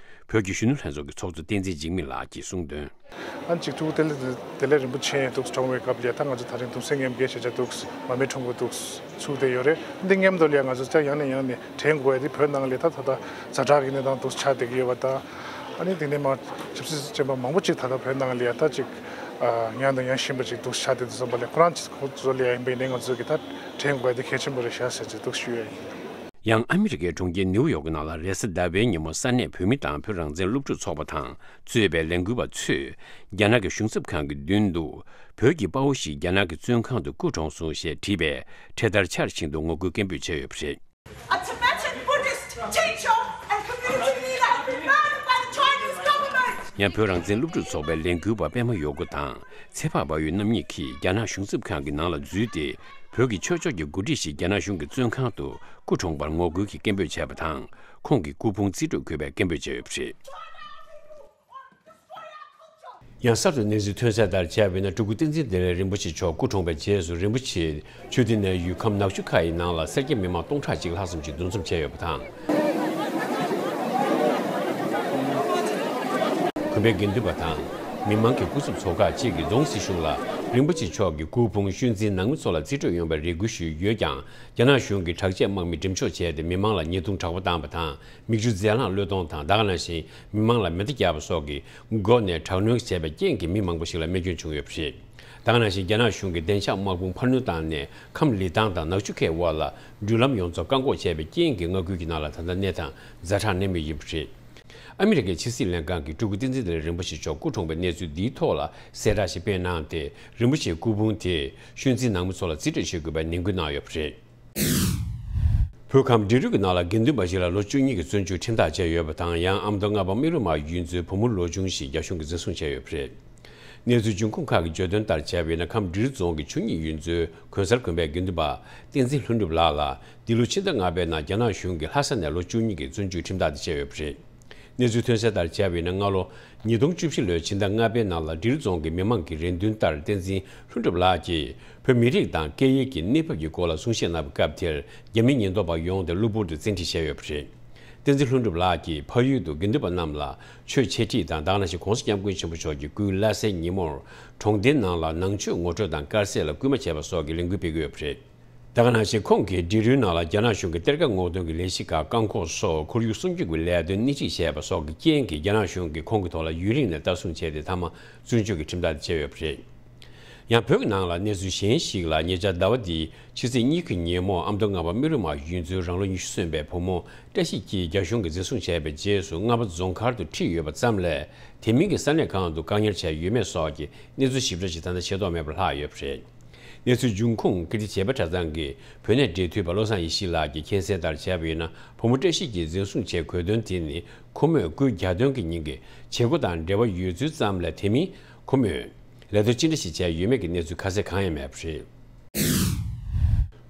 བོད་ཀྱི་གཞོན་ནུ་ལྷན་ཚོགས་ཀྱི་ཚོགས་གཙོ་བསྟན་འཛིན་འཇིགས་མེད་ལགས་ཀྱིས་གསུངས་དོན། ཨ་ནི་གཅིག་སྤྲུལ་སྐུ་བདེ་ལེགས་རིན་པོ་ཆེ་འདུག་གྲོངས་པའི་སྐབས་ལ་ད་ང་ཚོ་ད་རིང་གདུང་སེམས་མཉམ་སྐྱེད་བྱེད་བྱ་འདུག་མར་མེ་ཁྲོམ་སྐོར་འདུག་ཚུགས་བསྡད་ཡོད་རེད། འདི་མཉམ་དུ་ལ་ང་ཚོ་ཅག་ཡང་ནས་ཡང་ནས་དྲན་དགོས་ཡ་དེ་བོད་ནང་ལ་ད་ད་ད་ཛ་དྲག་གི་གནས་སྟངས་འདུག་ཆགས་བསྡད་ཀྱི་ཡོད་པ་དང་། ཨ་ནི་དེ་ནས་མ་ཆབ་སྲིད་ཅན་པ་མང་པོ་ཅིག་ད་ལྟ་བོད་ནང་ལ་ད་ཅིག་ ཡང་དང་ཡང་ཞིམ་པ་ཅིག་འདུག་ཆགས་བསྡད་འདུག་བསམ་པ་ལས། ཁོ་རང་ཚོ་ཚོ་ལ་ཡང་ཡིན་པའི་ནས་ང་ཚོ་གི་ད་དྲན་དགོས་དེ་གལ་ཆེན་པོ་རེད་ཤག་ཟེར་ཅིག་འདུག་ཞུ་ཡ་ཡིན། ཡང་ཨ་མི་རི་ཀའི་གྲོང་ཁྱེར་ནིའུ་ཡོག་གི་ནང་ལ་རེས་གཟའ་ཟླ་བའི་ཉིན་མོ་ས་གནས་བོད་མི་དང་བོད་རང་བཙན་སློབ་ཕྲུག་ཚོགས་པ་དང་གཙོས་པའི་ལས་འགུལ་བ་ཚོས་རྒྱ་ནག་གི་གཞུང་ཚབ་ཁང་གི་མདུན་དུ་བོད་ཀྱི་དཔའ་བོ་ཞིག་རྒྱ་ནག་གི་བཙོན་ཁང་དུ་སྐུ་གྲོངས་སོང་ཞེས་བྲིས་པའི་འཕྲེད་དར་འཕྱར་བཞིན་དུ་ངོ་རྒོལ་སྐད་འབོད་བྱས་ཡོད་པ་རེད། A Tibetan Buddhist teacher and community leader murdered by the Chinese government. ཡང་བོད་རང་བཙན་སློབ་ཕྲུག་ཚོགས་པའི་ལས་འགུལ་བ་པད་མ་ཡོ་གོ་དང་ཚེ་དཔག་བལ་ཡུལ་རྣམ་གཉིས་ཀྱིས་རྒྱ་ནག་གཞུང་ཚབ་ཁང་གི་ནང་ལ་འཛུལ་ཏེ། བོད་ཀྱི་ཆོས་ཕྱོགས་ཀྱི་འགོ་ཁྲིད་ཞིག་རྒྱ་ནག་གཞུང་གི་བཙོན་ཁང་དུ་སྐུ་གྲོངས་པར་ངོ་རྒོལ་གྱི་སྐད་འབོད་བྱས་པ་དང་། ཁོང་གི་སྐུ་ཕུང་རྩིས་སྤྲོད་དགོས་པའི་སྐད་འབོད་བྱས་ཡོད་པ་རེད། ཡང་གསར་དུ་གནས་ཚུལ་ཐོན་གསལ་ལྟར་བྱས་པ་ཡིན་ན། སྤྲུལ་སྐུ་བསྟན་འཛིན་བདེ་ལེགས་རིན་པོ་ཆེ་མཆོག་སྐུ་གྲོངས་པའི་རྗེས་སུ། རིན་པོ་ཆེ་མཆོག་ཆུ་ཐིགས་ནས་ཡུལ་ཁམས་ནག་ཆུ་ཁ་ཡི་ནང་ལ་སེར་སྐྱ་མི་མང་སྟོང་ཕྲག་གཅིག་ལྷག་ཙམ་ཞིག་འདུ་འཛོམས་བྱས་ཡོད་པ་དང་། དགོན་པའི་དགེ་འདུན་པ་དང་མི་མང་གི་སྐུ་ཚབ་ཚོ་ཁག་ཅིག་གིས་རྫོང་སྲིད་གཞུང་ལ་རིན་པོ་ཆེ་མཆོག་གི་སྐུ་ཕུང་ཤུལ་འཛིན་ནང་མི་ཚོ་ལ་རྩིས་སྤྲོད་ཡོང་བའི་རེ་སྐུལ་ཞུས་ཡོད་ཀྱང་། རྒྱ་ནག་གཞུང་གིས་དྲག་ཆས་དམག་མི་འགྲེམས་འཇོག་བྱས་ཏེ། མི་མང་ལ་ཉེས་རྡུང་དྲག་པོ་བཏང་བ་དང་། མིག་ཆུ་རྫས་ལངས་གློད་གཏོང་དང་། ད་ག་ནང་བཞིན་མི་མང་ལ་མེ་མདའ་བརྒྱབ་པ་སོགས་ཀྱི་སྒོ་ནས་དྲག་གནོན་བྱས་པའི་རྐྱེན་གྱིས་མི་མང་པོ་ཞིག་ལ་རྨས་སྐྱོན་བྱུང་ཡོད་པ་རེད། ད་ག་ནང་བཞིན་རྒྱ་ནག་གཞུང་གིས་བདེ་འཇགས་དམག་དཔུང་འཕར་སྣོན་བཏང་ནས། ཁམས་ལི་ཐང་དང་ནག་ཆུ་ཁའི་དབར་ལ་འགྲུལ་ལམ་ཡོངས་རྫོགས་བཀག་འགོག་བྱས་པའི་རྐྱེན་གྱིས། མངའ་ཁུལ་གྱི་ནང་ལ་ད་ལྟ་གནས་སྟངས་ཛ་དྲག་གནས་མུས་ཡིན་པ་རེད། ཨ་མི་རི་ཀའི་ཕྱི་སྲིད་ལྷན་ཁང་གིས་སྤྲུལ་སྐུ་བསྟན་འཛིན་བདེ་ལེགས་རིན་པོ་ཆེ་མཆོག་སྐུ་གྲོངས་པའི་གནས་ཚུལ་འདིའི་ཐོག་ལ་གསལ་བསྒྲགས་ཤིག་སྤེལ་གནང་སྟེ། རིན་པོ་ཆེའི་སྐུ་ཕུང་དེ་ཤུལ་འཛིན་ནང་མི་ཚོ་ལ་རྩིས་སྤྲོད་བྱེད་དགོས་པའི་ནན་སྐུལ་གནང་ཡོད་པ་རེད། བོད་ཁམས་འབྲི་རུ་གི་ནང་ལ་དགེ་འདུན་པ་ཞིག་ལ་ལོ་བཅུ་གཉིས་ཀྱི་བཙོན་འཇུག་ཁྲིམས་ཐག་བཅད་ཡོད་པ་དང་། ཡང་ཨ་མདོ་རྔ་པ་སྨན་རི་མ་གཡུ་མཚོའི་བུ་མོ་ལོ་ཆུང་ཞིག་རྒྱ་གཞུང་གིས་འཛིན་བཟུང་བྱས་ཡོད་པ་རེད། གནས་ཚུལ་འབྱུང་ཁུངས་ཁག་གིས་བརྗོད་དོན་ལྟར་བྱས་པ་ཡིན་ན། ཁམས་འབྲི་རུ་རྫོང་གི་ཆོས་ཉིད་ཡུལ་ཚོའི་གོང་གསར་དགོན་པའི་དགེ་འདུན་པ་བསྟན་འཛིན་ལྷུན་གྲུབ་ལགས་ལ་འདི་ལོ་ཕྱི་ཟླ་ལྔ་པའི་ནང་རྒྱ་ནག་གཞུང་གིས་ལྷ་ས་ནས་ལོ་བཅུ་གཉིས་ཀྱི་བཙོན་འཇུག་ཁྲིམས་ཐག་དེ་བཅད་ཡོད་པ་རེད། གནས་ཚུལ་ཐོན་གསལ་ལྟར་བྱས་པ་ཡིན་ན། སྔ་ལོ་ཉིས་སྟོང་བཅུ་བཞི་ལོའི་ཕྱི་ཟླ་ལྔ་པའི་ནང་ལ་འབྲི་རུ་རྫོང་གི་མི་མང་གི་རེ་འདུན་ལྟར། བསྟན་འཛིན་ལྷུན་གྲུབ་ལགས་ཀྱིས་བོད་མི་རིགས་དང་སྐད་ཡིག་གི་གནས་བབ་ཀྱི་སྐོར་ལ་གསུང་བཤད་གནང་བའི་སྐབས་དེར། རྒྱ་མི་ཉེན་རྟོག་པ་ཡོང་སྟེ་གློ་བུར་དུ་བཙན་ཁྲིད་བྱས་ཡོད་པ་རེད། བསྟན་འཛིན་ལྷུན་གྲུབ་ལགས་ཀྱིས་ཕ་ཡུལ་དུ་དགེ་འདུན་པ་རྣམས་ལ་ཆོས་འཆད་ཁྲིད་དང་། ད་ག་ནང་བཞིན་༸གོང་ས་༸སྐྱབས་མགོན་ཆེན་པོ་མཆོག་གི་སྐུའི་བླ་གཟའི་ཉིན་མོར་གྲོང་སྡེ་ནང་ལ་ནང་ཆོས་ངོ་སྤྲོད་དང་དཀར་ཟས་ལ་སྐུལ་མ་བྱས་པ་སོགས་ཀྱི་ལས་འགུལ་སྤེལ་གྱི་ཡོད་པ་རེད། ད་ག་ནང་བཞིན་ཁོང་གིས་འབྲི་རུའི་ནང་ལ་རྒྱ་ནག་གཞུང་གི་གཏེར་ཁ་སྔོག་འདོན་གྱི་ལས་གཞི་ཁག་བཀག་འགོག་སོགས་ཁོར་ཡུག་སྲུང་སྐྱོབ་ཀྱི་ལས་དོན་སྣེ་ཁྲིད་བྱས་པ་སོགས་ཀྱི་རྐྱེན་གྱིས། རྒྱ་ནག་གཞུང་གིས་ཁོང་གི་ཐོག་ལ་ཡུན་རིང་ནས་ལྟ་སྲུང་བྱས་ཏེ། མཐའ་མ་བཙོན་འཇུག་གི་ཁྲིམས་ཐག་དེ་བཅད་ཡོད་པ་རེད། ཡང་བོད་ཀྱི་ནང་ལ་གནས་ཚུལ་གཞན་ཞིག་ལ། ཉེ་ཆར་ཟླ་བ་འདིའི་ཕྱི་ཚེས་གཉིས་ཀྱི་ཉིན་མོ་ཨ་མདོ་རྔ་པ་སྨན་རི་མ་གཡུ་མཚོའི་རང་ལོ་ཉི་ཤུ་སོན་པའི་བུ་མོ་བཀྲ་ཤིས་སྐྱིད་རྒྱ་གཞུང་གིས་འཛིན་བཟུང་བྱས་པའི་རྗེས་སུ། རྔ་པ་རྫོང་མཁར་དུ་ཁྲིད་ཡོད་པ་ཙམ་ལས། དེ་མིན་གྱི་ས་གནས་གང་དུ་བཀག་ཉར་བྱས་ཡོད་མེད་སོགས་ཀྱི་གནས་ཚུལ་ཞིབ་ཕྲ་ཞིག་ད་ལྟ་ཤེས་རྟོགས་མེད་པར་ལྷག་ཡོད་པ་རེད། གནས་ཚུལ་འབྱུང་ཁུངས་ཀིརྟི་བྱེས་པ་གྲྭ་ཚང་གིས་བོད་གནས་འབྲེལ་མཐུད་པ་བློ་བཟང་ཡེ་ཤེས་ལགས་ཀྱིས་མཁྱེན་གསལ་ལྟར་བྱས་པ་ཡིན་ན། བུ་མོ་བཀྲ་ཤིས་ཀྱིས་འཛིན་བཟུང་བྱས་དགོས་དོན་དེ་ནི། ཁོ་མོས་སྐུའི་གྱ་སྟོན་གྱི་ཉིན་གྱི་བྱེད་སྒོ་དང་འབྲེལ་བ་ཡོད་ཚུལ་ཙམ་ལས། དེ་མིན་ཁོ་མོས་ལས་དོན་ཅི་འདྲ་ཞིག་བྱས་ཡོད་མེད་ཀྱི་གནས་ཚུལ་ཁ་གསལ་གང་ཡང་མེད་པ་རེད།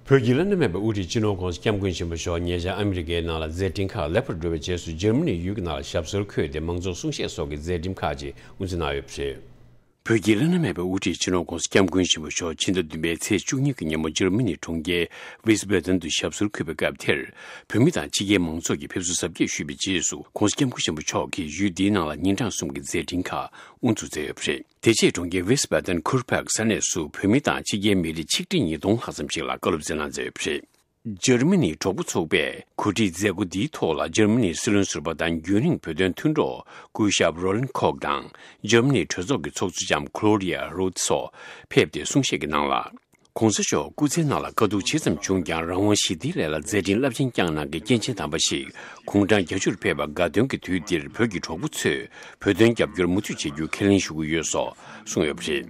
བོད་ཀྱི་བླ་ན་མེད་པའི་དབུ་ཁྲིད་སྤྱི་ནོར་༸གོང་ས་༸སྐྱབས་མགོན་ཆེན་པོ་མཆོག་ཉེ་ཆར་ཨ་མི་རི་ཀའི་ནང་ལ་མཛད་འཕྲིན་ཁག་ལེགས་པར་འགྲོ་བའི་རྗེས་སུ། འཇར་མ་ནི་ཡུལ་གྱི་ནང་ལ་ཞབས་སོར་འཁོད་དེ་མང་ཚོགས་གསུང་བཤད་སོགས་ཀྱི་མཛད་འཕྲིན་ཁག་ཅིག་དབུ་འཛུགས་གནང་ཡོད་པ་རེད། བོད་ཀྱི་བླ་ན་མེད་པའི་དབུ་ཁྲིད་སྤྱི་ནོར་༸གོང་ས་༸སྐྱབས་མགོན་ཆེན་པོ་མཆོག་ཕྱི་ཟླ་བདུན་པའི་ཚེས་བཅུ་གཉིས་ཀྱི་ཉིན་མོ་འཇར་མ་ནིའི་གྲོང་ཁྱེར་ཝི་སི་བྷ་དན་དུ་ཞབས་སོར་འཁོད་པའི་སྐབས་དེར། བོད་མི་དང་ཕྱི་རྒྱལ་མང་ཚོགས་ཀྱིས་ཕེབས་བསུ་གཟབ་རྒྱས་ཞུས་པའི་རྗེས་སུ། ༸གོང་ས་༸སྐྱབས་མགོན་ཆེན་པོ་མཆོག་གིས་ཡུལ་འདིའི་ནང་ལ་ཉིན་གྲངས་གསུམ་གྱི་མཛད་འཕྲིན་ཁག་དབུ་འཛུགས་མཛད་ཡོད་པ་རེད། དེ་རྗེས་གྲོང་ཁྱེར་ཝི་སི་བྷ་དན་ཁུར་པག་ས་གནས་སུ་བོད་མི་དང་ཕྱི་རྒྱལ་མི་རིགས་ཆིག་ཁྲི་ཉིས་སྟོང་ལྷག་ཙམ་ཞིག་ལ་བཀའ་སློབ་སྩལ་གནང་མཛད་ཡོད་པ་རེད། འཇར་མ་ནིའི་གྲོགས་པོ་ཚོགས་པས་གོ་སྒྲིག་མཛད་སྒོ་འདིའི་ཐོག་ལ། འཇར་མ་ནིའི་སྲིད་བློན་ཟུར་པ་དང་རྒྱུན་རིང་བོད་དོན་མཐུན་གྲོགས་སྐུ་ཞབས་རོ་ལན་ཁོག་དང་། འཇར་མ་ནིའི་གྲོས་ཚོགས་ཀྱི་ཚོགས་གཙོ་ལྕམ་ཁློ་རི་ཡ་རོད་སོགས་ཕེབས་ཏེ་གསུང་བཤད་ཀྱི་ནང་ལ། ༸གོང་ས་མཆོག་སྐུ་ཚེའི་ནང་ལ་དཀའ་སྡུག་ཇི་ཙམ་བྱུང་ཀྱང་། རང་དབང་ཞི་བདེའི་ལས་ལ་མཛད་འཕྲིན་རླབས་ཆེན་བསྐྱངས་གནང་མཁན་སྐྱེས་ཆེན་དམ་པ་ཞིག་དགུང་གྲངས་བརྒྱད་ཅུར་ཕེབས་པ་དགའ་སྟོན་གྱི་དུས་འདིར། བོད་ཀྱི་གྲོགས་པོ་ཚོས་བོད་དོན་རྒྱབ་སྐྱོར་མུ་མཐུད་བྱེད་རྒྱུ་ཁས་ལེན་ཞུ་གི་ཡོད་སོགས་གསུངས་ཡོད་པ་རེད།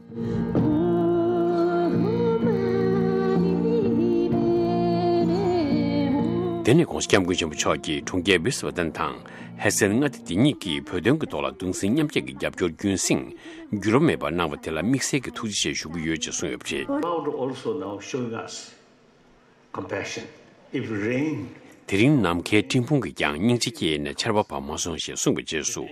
དེ་ནས་༸གོང་ས་༸སྐྱབས་མགོན་ཆེན་པོ་མཆོག་གིས་གྲོང་ཁྱེར་ཝི་སི་བ་ཏན་དང་ཧེ་སན་མངའ་སྡེ་འདི་གཉིས་ཀྱིས་བོད་དོན་གྱི་ཐོག་ལ་གདུང་སེམས་མཉམ་སྐྱེད་ཀྱི་རྒྱབ་སྐྱོར་རྒྱུན་སྲིང་འགྱུར་བ་མེད་པར་གནང་བ་དེ་ལ་དམིགས་བསལ་གྱི་ཐུགས་རྗེ་ཆེ་ཞུ་གི་ཡོད་ཅེས་གསུངས་ཡོད་པ་རེད། About also now showing us compassion. If rain དེ་རིང་ནམ་མཁའི་སྤྲིན་ཕུང་གིས་ཀྱང་སྙིང་རྗེ་སྐྱེས་ནས་ཆར་པ་བབས་མ་སོང་ཞེས་གསུངས་པའི་རྗེས་སུ།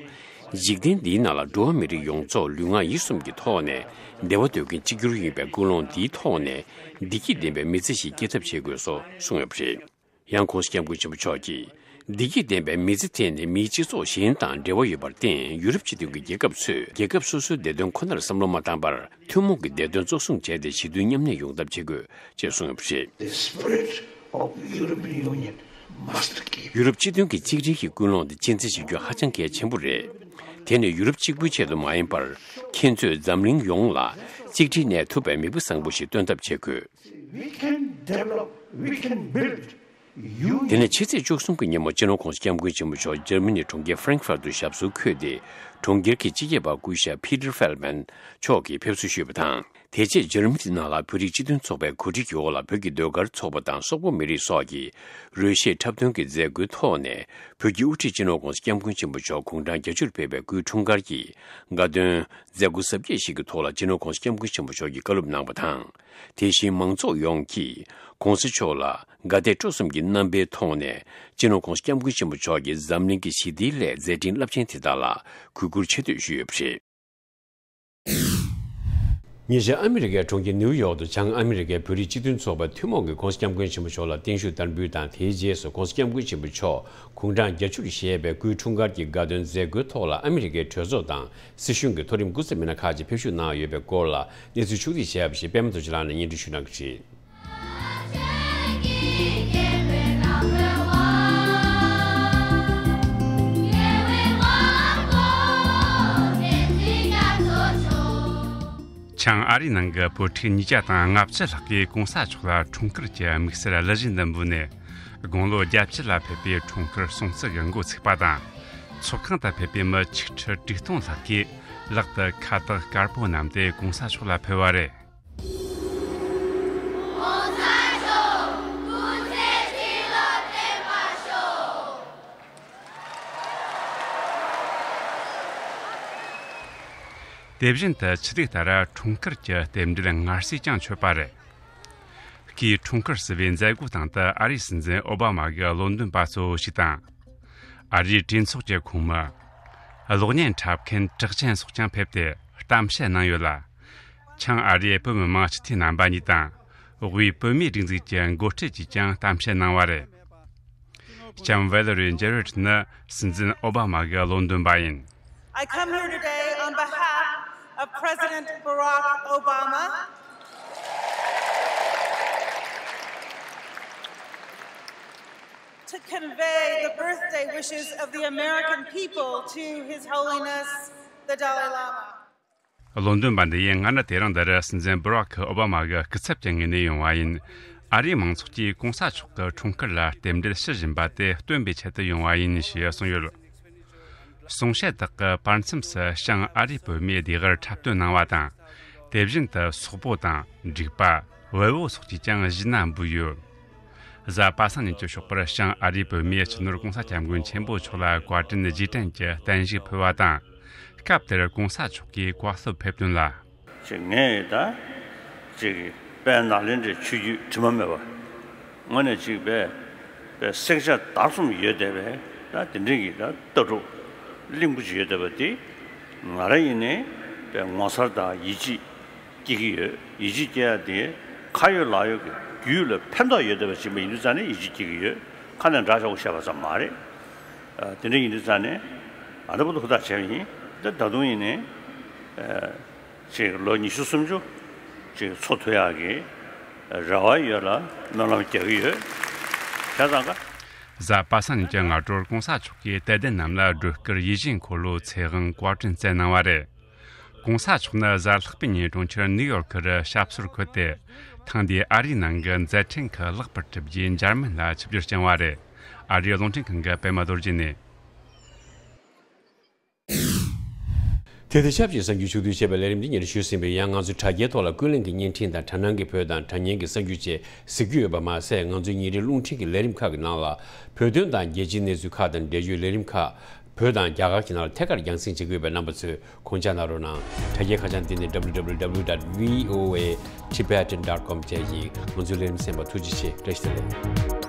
འཇིག་རྟེན་འདིའི་ནང་ལ་འགྲོ་བ་མི་རིགས་ཡོངས་རྫོགས་ལུས་ངག་ཡིད་གསུམ་གྱི་ཐོག་ནས་བདེ་བ་འདོད་མཁན་གཅིག་གྱུར་ཡིན་པའི་ཀུན་སློང་འདིའི་ཐོག་ནས་བདེ་སྐྱིད་ལྡན་པའི་མི་ཚེ་ཞིག་སྐྱེལ་ཐབས་བྱེད་དགོས་སོགས་གསུངས་ཡོད་པ་རེད། ཡང་༸གོང་ས་༸སྐྱབས་མགོན་ཆེན་པོ་མཆོག་གིས། བདེ་སྐྱིད་ལྡན་པའི་མི་ཚེ་དེ་ནི་མིའི་སྤྱི་ཚོགས་གཞན་དང་འབྲེལ་བ་ཡོད་པར་བརྟེན། ཡུ་རོབ་སྤྱི་མཐུན་གྱི་རྒྱལ་ཁབ་ཚོས་རྒྱལ་ཁབ་སོ་སོའི་བདེ་དོན་ཁོ་ནར་བསམ་བློ་མ་བཏང་བར། ཐུན་མོང་གི་བདེ་དོན་གཙོ་བཟུང་བྱས་ཏེ་ཞི་མཐུན་མཉམ་གནས་ཡོང་ཐབས་བྱེད་དགོས་ཅེས་གསུངས་ཡོད་པ་རེད། The spirit of European Union must keep. ཡུ་རོབ་སྤྱི་མཐུན་གྱི་གཅིག་སྒྲིལ་གྱི་ཀུན་སློང་དེ་གཅེས་འཛིན་བྱེད་རྒྱུ་ཧ་ཅང་གལ་ཆེན་པོ་རེད། དེ་ནི་ཡུ་རོབ་གཅིག་པུའི་ཆེད་དུ་མ་ཡིན་པར། ཁྱེད་ཚོས་འཛམ་གླིང་ཡོངས་ལ་གཅིག་སྒྲིལ་གནས་ཐུབ་པའི་མེས་པོ་བཟང་པོ་ཞིག་སྟོན་ཐབས་བྱེད་དགོས། We can develop, we can build དེ་ནས་ཕྱི་ཚེས་བཅུ་གསུམ་གྱི་ཉིན་མོ་སྤྱི་ནོར་༸གོང་ས་༸སྐྱབས་མགོན་ཆེན་པོ་མཆོག་འཇར་མ་ནི་གྲོང་ཁྱེར་ཧྥ་རན་ཁི་ཧྥར་དུ་ཞབས་སོར་འཁོད་དེ། གྲོང་ཁྱེར་གྱི་སྤྱི་ཁྱབ་པ་སྐུ་ཞབས་Peter Feldman་མཆོག་གིས་ཕེབས་བསུ་ཞུས་པ་དང་། དེ་རྗེས་འཇར་མ་ནི་ནང་ལ་བོད་རིགས་སྤྱི་མཐུན་ཚོགས་པའི་གོ་སྒྲིག་གི་འོག་ལ་བོད་ཀྱི་ཟློས་གར་ཚོགས་པ་དང་སོག་པོ་མི་རིགས་སོགས་ཀྱིས་རོལ་གཞས་འཁྲབ་སྟོན་གྱི་མཛད་སྒོའི་ཐོག་ནས་བོད་ཀྱི་དབུ་ཁྲིད་སྤྱི་ནོར་༸གོང་ས་༸སྐྱབས་མགོན་ཆེན་པོ་མཆོག་དགུང་གྲངས་བརྒྱད་ཅུར་ཕེབས་པའི་སྐུའི་འཁྲུངས་སྐར་གྱི་དགའ་སྟོན་མཛད་སྒོ་གཟབ་རྒྱས་ཤིག་གི་ཐོག་ལ་སྤྱི་ནོར་༸གོང་ས་༸སྐྱབས་མགོན་ཆེན་པོ་མཆོག་གིས་བཀའ་སློབ་གནང་བ་དང་། དེ་བཞིན་མང་ཚོགས་ཡོངས་ཀྱིས་༸གོང་ས་མཆོག་ལ་དགའ་དད་སྤྲོ་གསུམ་གྱི་རྣམ་པའི་ཐོག་ནས་སྤྱི་ནོར་༸གོང་ས་༸སྐྱབས་མགོན་ཆེན་པོ་མཆོག་གིས་འཛམ་གླིང་གི་ཞི་བདེའི་སླད་མཛད་འཕྲིན་རླབས་ཆེན་དེ་དག་ལ་གུས་བཀུར་ཆེ་བསྟོད་ཞུས་ཡོད་པ་རེད། ཉེ་ཆར་ཨ་མི་རི་ཀའི་གྲོང་ཁྱེར་ནིའུ་ཡོག་ཏུ་བྱང་ཨ་མི་རི་ཀའི་བོད་རིགས་སྤྱི་མཐུན་ཚོགས་པ་ཐུན་མོང་གིས་༸གོང་ས་༸སྐྱབས་མགོན་ཆེན་པོ་མཆོག་ལ་བརྟན་བཞུགས་བསྟར་འབུལ་དང་། དེའི་རྗེས་སུ་༸གོང་ས་༸སྐྱབས་མགོན་ཆེན་པོ་མཆོག་དགུང་གྲངས་བརྒྱད་ཅུར་བཞེས་པའི་སྐུའི་འཁྲུངས་སྐར་གྱི་དགའ་སྟོན་མཛད་སྒོའི་ཐོག་ལ་ཨ་མི་རི་ཀའི་གྲོས་ཚོགས་དང་སྲིད་གཞུང་གི་མཐོ་རིམ་སྐུ་ཚབ་མི་སྣ་ཁག་ཅིག་ཕེབས་ཞུགས་གནང་ཡོད་པའི་སྐོར་ལ་གནས་ཚུལ་ཕྱོགས་བསྒྲིགས་བྱས་པ་ཞིག་པད་མ་རྡོ་རྗེ་ལགས་ནས་སྙན་སྒྲོན་ཞུ་གནང་གི་རེད། བྱང་ཨ་རིའི་ནང་གི་བོད་ཕྲུག་ཉིས་བརྒྱ་དང་ལྔ་བཅུ་ལྷག་གིས་གོང་ས་མཆོག་ལ་འཁྲུངས་སྐར་གྱི་དམིགས་བསལ་གླུ་གཞས་འདི་འབུལ་ནས། དགུང་ལོ་བརྒྱད་ཅུ་ལ་ཕེབས་པའི་འཁྲུངས་སྐར་སྲུང་བརྩི་གི་འགོ་ཚུགས་པ་དང་། ཚོགས་ཁང་དུ་ཕེབས་པའི་མི་ཆིག་ཁྲི་དྲུག་སྟོང་ལྷག་གིས་ལག་ཏུ་ཁ་བཏགས་དཀར་པོ་བསྣམས་ཏེ་གོང་ས་མཆོག་ལ་ཕུལ་བ་རེད། དེ་བཞིན་དུ་ཆི་ལིག་ལྟར་འཁྲུངས་སྐར་གྱི་རྟེན་འབྲེལ་སྔར་སྲས་ཀྱང་མཆོད་པ་རེད། སྐུའི་འཁྲུངས་སྐར་བསུ་བའི་མཛད་སྒོ་སྟེང་དུ་ཨ་རིའི་སྲིད་འཛིན་ཨོ་བྷ་མ་གི་བློ་འདོན་པ་གཙོ་བོ་ཞིག་དང་། ཨ་རིའི་གྲོས་ཚོགས་ཀྱི་ཁོངས་མི། གློག་བརྙན་འཁྲབ་མཁན་གྲགས་ཅན་སོགས་ཀྱང་ཕེབས་ཏེ་གཏམ་བཤད་གནང་ཡོད་ལ། བྱང་ཨ་རིའི་བོད་མི་མང་སྤྱི་འཐུས་རྣམ་པ་གཉིས་དང་། དབུས་བོད་མིའི་སྒྲིག་འཛུགས་ཀྱི་འགོ་ཁྲིད་ཀྱིས་ཀྱང་གཏམ་བཤད་གནང་བ་རེད། ལྕམ་ཝེ་ལི་རི་ཇེ་རེད་ནི་སྲིད་འཛིན་ཨོ་བྷ་མ་གི་བློ་འདོན་པ་ཡིན། I come here today on behalf of President Barack Obama to convey the birthday wishes of the American people to His Holiness the Dalai Lama. བློ་འདོན་པ་འདི་ཡིས་སྔ་ན་དེ་རིང་འདིར་སྲིད་འཛིན་བྷ་རག་ཨོ་བྷ་མ་གི་སྐུ་ཚབ་ཀྱི་ངོས་ནས་ཡོང་བ་ཡིན། ཨ་རིའི་མང་ཚོགས་ཀྱིས་གོང་ས་མཆོག་གི་འཁྲུངས་སྐར་ལ་རྟེན་འབྲེལ་ཞུ་བཞིན་པ་དེ་སྟོན་པའི་ཆེད་དུ་ཡོང་བ་ཡིན་ཞེས་གསུངས་ཡོད། གསུང་བཤད་དག་གི་བར་མཚམས་སུ་བྱང་ཨ་རིའི་བོད་མིའི་བདེ་སྒར་འཁྲབ་སྟོན་གནང་བ་དང་། དེ་བཞིན་དུ་སོག་པོ་དང་འབྲུག་པ། བལ་བོ་སོགས་ཀྱིས་ཀྱང་གཞས་སྣ་འབུལ་ཡོད། གཟའ་པ་སངས་ཉིན་གྱི་ཞོགས་པར་བྱང་ཨ་རིའི་བོད་མིས་སྤྱི་ནོར་གོང་ས་སྐྱབས་མགོན་ཆེན་པོ་མཆོག་ལ་བཀའ་དྲིན་རྗེས་དྲན་གྱི་བརྟན་བཞུགས་ཕུལ་བ་དང་། སྐབས་དེར་གོང་ས་མཆོག་གིས་བཀའ་སློབ་ཕེབས་དོན་ལ། ཅིག་ངས་ད་ཅིག་དཔལ་ནཱ་ལེནྡྲའི་ཆོས་བརྒྱུད་དྲི་མ་མེད་པ། དངོས་གནས་ཅིག་དཔེ་དཔེ་བསྲེག་བཅད་བརྡར་གསུམ་ཡོད་བསྡད་པའི་ད་དེ་འདྲའི་གི་ད་ལྟ་གྲུབ་བརླིང་པོ་ཅིག་ཡོད་བསྡད་པ་དེ། ང་རང་ཡིན་ནའི་དཔེ་ངོ་མཚར་དང་ཡིད་ཆེས་སྐྱེ་གི་ཡོད། ཡིད་ཆེས་སྐྱེ་ཡ་དེ་ཁ་ཡོད་ལག་ཡོད་ཀྱི་རྒྱུད་ལ་ཕན་ཐོགས་ཡོད་བསྡད་པ་ཅིག་མ་ཡིན་དུས་ཙང་ནས་ཡིད་ཆེས་སྐྱེ་གི་ཡོད། ཁ་ནས་འདྲ་ཆགས་པོ་བཤད་པ་ཙམ་མ་རེད། ཨ། དེ་འདྲ་ཡིན་དུས་ཙང་ནས་ཨ་ད་བུ་ད་ཧུར་ཐག་བྱས་པ་ཡིན། ད་ད་དུང་ཡིན་ནའི་ཨ་ཅིག་ལོ་ཉི་ཤུ་སུམ་ཅུ་ཅིག་འཚོ་ཐུབ་ཡག་གི་རེ་བ་ཡོད་ལ་སྨོན་ལམ་རྒྱག་གི་ཡོད། བྱས་ཙང་ཀ། གཟའ་པ་སངས་ཉིན་གྱི་སྔ་དྲོར་གོང་ས་མཆོག་གིས་དད་ལྡན་རྣམས་ལ་སྒྲོལ་དཀར་ཡིད་བཞིན་འཁོར་ལོའི་ཚེ་དབང་བཀའ་དྲིན་སྩལ་གནང་བ་རེད། གོང་ས་མཆོག་ནི་གཟའ་ལྷག་པའི་ཉིན་གྲོང་ཁྱེར་ནིའུ་ཡོར་ཁུར་ཞབས་སོར་འཁོད་དེ། ཐེངས་འདིའི་ཨ་རིའི་ནང་གི་མཛད་འཕྲིན་ཁག་ལེགས་པར་གྲུབ་རྗེས་འཇར་མན་ལ་ཆིབས་བསྒྱུར་བསྐྱངས་བ་རེད། ཨ་རིའི་རླུང་འཕྲིན་ཁང་གི་པད་མ་རྡོ་རྗེ་ནས། དེ་དང་ཆབས་ཅིག་གསར་འགྱུར་ཕྱོགས་བསྡུས་བྱས་པའི་ལས་རིམ་འདི་ཉིན་རེ་ཞུས་ཟིན་པས། ཡང་ང་ཚོའི་དྲ་རྒྱའི་ཐོག་ལ་ཀུན་གླེང་གི་བརྙན་འཕྲིན་དང་དྲ་སྣང་གི་བོད་དང་དྲ་བརྙན་གྱི་གསར་འགྱུར་བཅས་གཟིགས་རྒྱུ་ཡོད་པ་མ་ཟད། ང་ཚོའི་ཉིན་རེའི་རླུང་འཕྲིན་གྱི་ལས་རིམ་ཁག་གི་ནང་ལ་བོད་དོན་དང་རྒྱལ་སྤྱིའི་གནས་ཚུལ་ཁག་དང་འབྲེལ་ཡོད་ལས་རིམ་ཁག་བོད་དང་རྒྱ་གར་གྱི་ནང་ལ་ཐད་ཀར་རྒྱང་སྲིང་བྱེད་ཀྱི་ཡོད་པས། རྣམ་པ་ཚོས་དགོངས་འཇགས་གནང་རོགས་གནང་། དྲ་རྒྱའི་ཁ་བྱང་འདི་ནི་W W W dot V O A Tibetan dot com བཅས་ཡིན། ང་ཚོའི་ལས་རིམ་གསན་པར་ཐུགས་རྗེ་ཆེ། བཀྲ་ཤིས་བདེ་ལེགས།